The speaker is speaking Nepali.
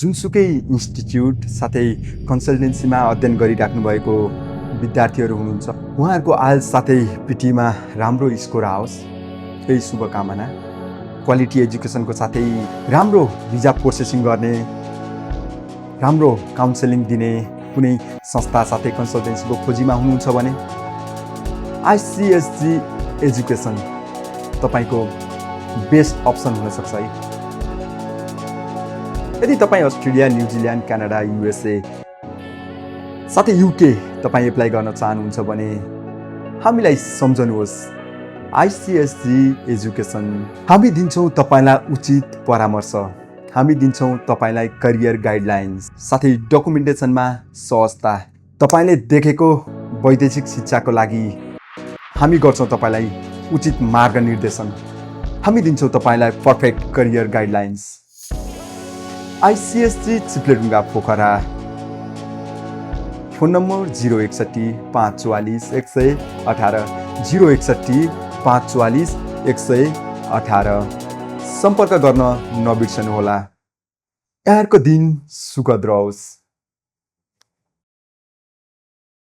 जुनसुकै इन्स्टिट्युट साथै कन्सल्टेन्सीमा अध्ययन गरिराख्नु भएको विद्यार्थीहरू हुनुहुन्छ, उहाँहरूको आइएल्स साथै पिटीमा राम्रो स्कोर आओस्, यही शुभकामना। क्वालिटी एजुकेसनको साथै राम्रो भिजा प्रोसेसिङ गर्ने, राम्रो काउन्सेलिङ दिने कुनै संस्था साथै कन्सल्टेन्सीको खोजीमा हुनुहुन्छ भने आइसिएसजी एजुकेसन तपाईँको बेस्ट अप्सन हुनसक्छ है। यदि तपाईँ अस्ट्रेलिया, न्युजिल्यान्ड, क्यानाडा, युएसए साथै युके तपाईँ एप्लाई गर्न चाहनुहुन्छ भने हामीलाई सम्झनुहोस्। आइसिएसजी एजुकेसन, हामी दिन्छौँ तपाईँलाई उचित परामर्श, हामी दिन्छौँ तपाईँलाई करियर गाइडलाइन्स साथै डकुमेन्टेसनमा सहजता। तपाईँले देखेको वैदेशिक शिक्षाको लागि हामी गर्छौँ तपाईँलाई उचित मार्गनिर्देशन, हामी दिन्छौँ तपाईँलाई perfect career guidelines. ICSG Chipledhunga Pokhara, phone number 061 544 118 061 544 118। सम्पर्क गर्न नबिर्सनुहोला। यहाँहरूको दिन सुखद रहोस्।